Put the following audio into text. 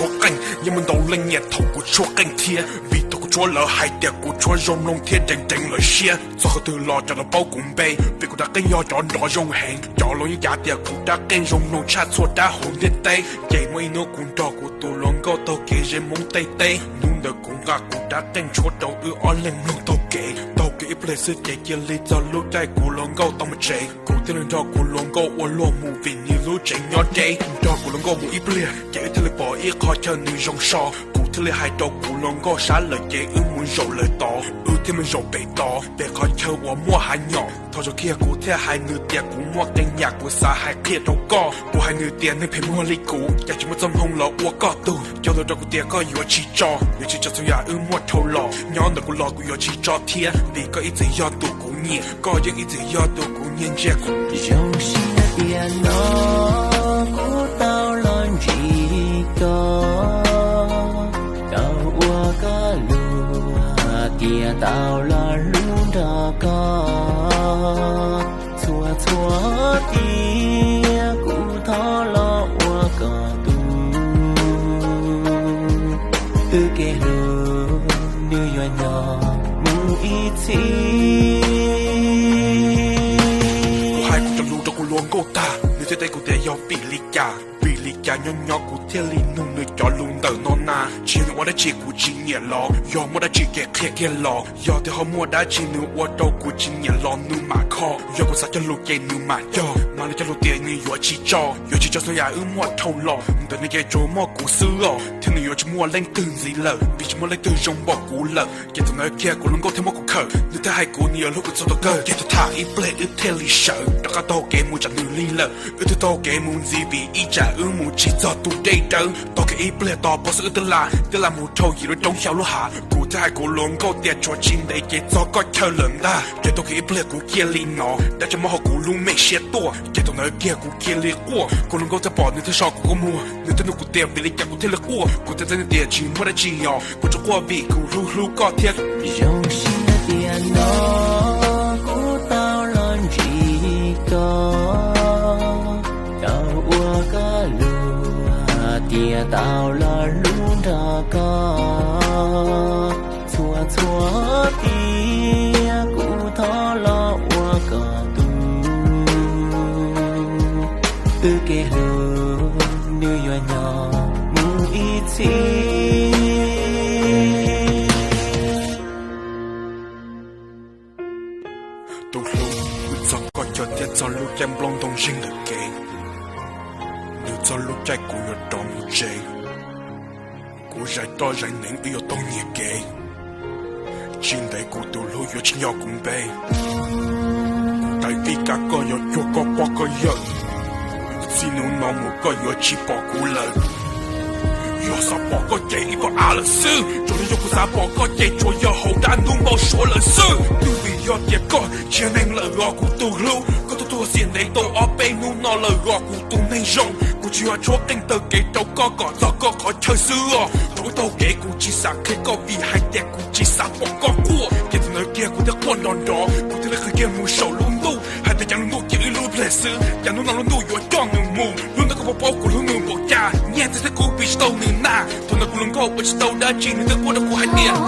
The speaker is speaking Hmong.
Tshuab qeej, yeej muaj ntau leej nyiam thaum kuv tshuab qeej thiab, vim thaum kuv tshuab lawv hais tias kuv tshuab zoo mloog thiab deev deev lawv siab. Txog qhov twg los cov no paub kuv npe, vim kuv rab qeej yog cov nrov zoo heev. Cov laus yeej cav tias kuv rab qeej zoo mloog tshaj txhua dab hauv ntiaj teb. Ces muaj ib hnub kuv nrog kuv tus hluas nkauj taug kev ze Hmoob Thaib teb, hnub ntawd kuv nqa kuv rab qeej tshuab rau wb ob leeg mloog taug kev. Taug kev ib pliag xwb ces cia li txog lub caij kuv hluas nkauj tau mus tsev. Kuv thiaj li nrog kuv hluas nkauj ua luag mus vim nws lub tsev nyob deb. Nrog kuv hluas nkauj mus ib pliag ces wb thiaj li pom ib qhov chaw nws zoo so. Kuv thiaj li hais rau kuv hluas nkauj sab lawm ces wb mus zaum lawm tod. Wb thiaj mus zaum pem tod, pem qhov chaw uas muaj hav nyom. Thaum zaum kiag kuv thiaj hais nws tias kuv muaj qee yam kuv xav hais qhia rau koj. Kuv hais nws tias neeg phem muag li kuv cas tsis muaj txoj hmoo los ua koj tug. Cog lus rau kuv tias koj yuav tsis tso, yuav tsis tso txhua yam wb muaj dhau los. Nyob ntawm kuv los kuv yuav tsis tso thiab, vim koj ib txwm yog tus kuv nyiam, koj yeej ib txwm yog tus kuv nyiag ntsia kuv. Zoo siab tias no kuv tau los ntsib koj, tau ua koj luag, tias tau los hlub nrog koj. Txhua txhua tiam kuv thov los ua koj tug, twb kev hlub nws yuav nyob mus ib txhis. Kuv hais kuv cov lus rau kuv hluas nkauj tag, nws thiaj teb kuv tias yog vim li cas, vim li cas nyob nyob kuv thiaj li nug nws cov lus ntawm no na. Tsis yog nws ua dab tsi kuv tsis nyiam los, yog muaj dab tsi ces qhia kiag los. Yog tias ho muaj dab tsi nws ua rau kuv tsis nyiam los nws mam kho, yog kuv xav cog lus ces nws mam cog. Mas nws cog lus tias nws yuav tsis tso, yuav tsis tso txhua yam wb muaj dhau los. Ntawm nws ces tsuas muaj kuv xwb os, thiab nws yuav tsis muaj leej twg ntxiv lawm, vim tsis muaj leej twg zoo npaum kuv lawm. Ces thaum ntawd kiag kuv hluas nkauj thiaj muab kuv khawm, nws thiaj hais kuv nws yuav hlub kuv txog thaum kawg. Ces thaum tham ib pliag wb thiaj li sawv rov qab taug kev mus tsam nws li lawm. Wb twb taug kev mus ntxiv vim ib tsam wb mus tsis txog tus dej dawb. Taug kev ib pliag tos pob xwb wb twb la, twb la mus dhau yim lub roob xyaw lub hav. Kuv thiaj hais kuv hluas nkauj tias tshuav tsis ntev ces txog koj chaw lawm ntag. Ces taug kev ib pliag kuv cia li hnov dab tsi muab hauv kuv lub me siab tuaj. Ces thaum ntawd kiag kuv cia li quaj, kuv hluas nkauj thiaj pom nws thiaj so kuv kua muag. Nws thiaj nug kuv tias vim li cas kuv thiaj li quaj, kuv thiaj teb nws tias tsis muaj dab tsi os, kuv tsuas quaj vim kuv hlub hlub koj thiab. Zoo siab tias no kuv tau los ntsib koj, tau ua koj luag, tias tau los hlub nrog koj. Txhua txhua tiam kuv thov los ua koj tug, twb kev hlub nws yuav nyob mus ib txhis. Tus hlub, wb txog koj chaw thiab txog lub caij nplooj ntoo zeeg ntawm kev, nws txog lub caij kuv yuav rov mus tsev. Kuv zais toj zais neev wb yuav tau nyiag kev, tsis ntev kuv tus hlub yuav tsis nco kuv npe. Daim vij kab koj yuav cuag koj pog koj yawm, txij hnub no mus koj yuav tsis pom kuv lawm. Yog xav pom koj ces ib pog av lawm xwb, tsuas yog kuv xav pom koj ces tsuas yog hauv dab ntub npau suav lawm xwb. Twb vim yog tias koj tsis yog neeg lawm os kuv tus hlub, koj tuaj tuag xiam ntev tau ob peb hnub no lawm os kuv tus neeg zoo. Kuv tsis yog tshuab qeej taug kev rau koj kom txog koj qhov chaw xwb os. Thaum wb taug kev kuv tsis xav qhia koj vim hais tias kuv tsis xav pom koj quaj. Ces thaum ntawd kiag kuv thiaj quaj nrov nrov, kuv thiaj li qw kiag mus saum lub ntuj hais tias cas lub ntuj ci wb lub pliag xwb, cas hnub no lub ntuj yuav coj nws mus. Hnub ntawd koj puas paub kuv hlub nws npaum cas, nyiag txiag thiab kuv pim tsis tau nws na. Thaum ntawd kuv hluas nkauj ua tsis tau dab tsi nws thiaj quaj rau kuv hais tias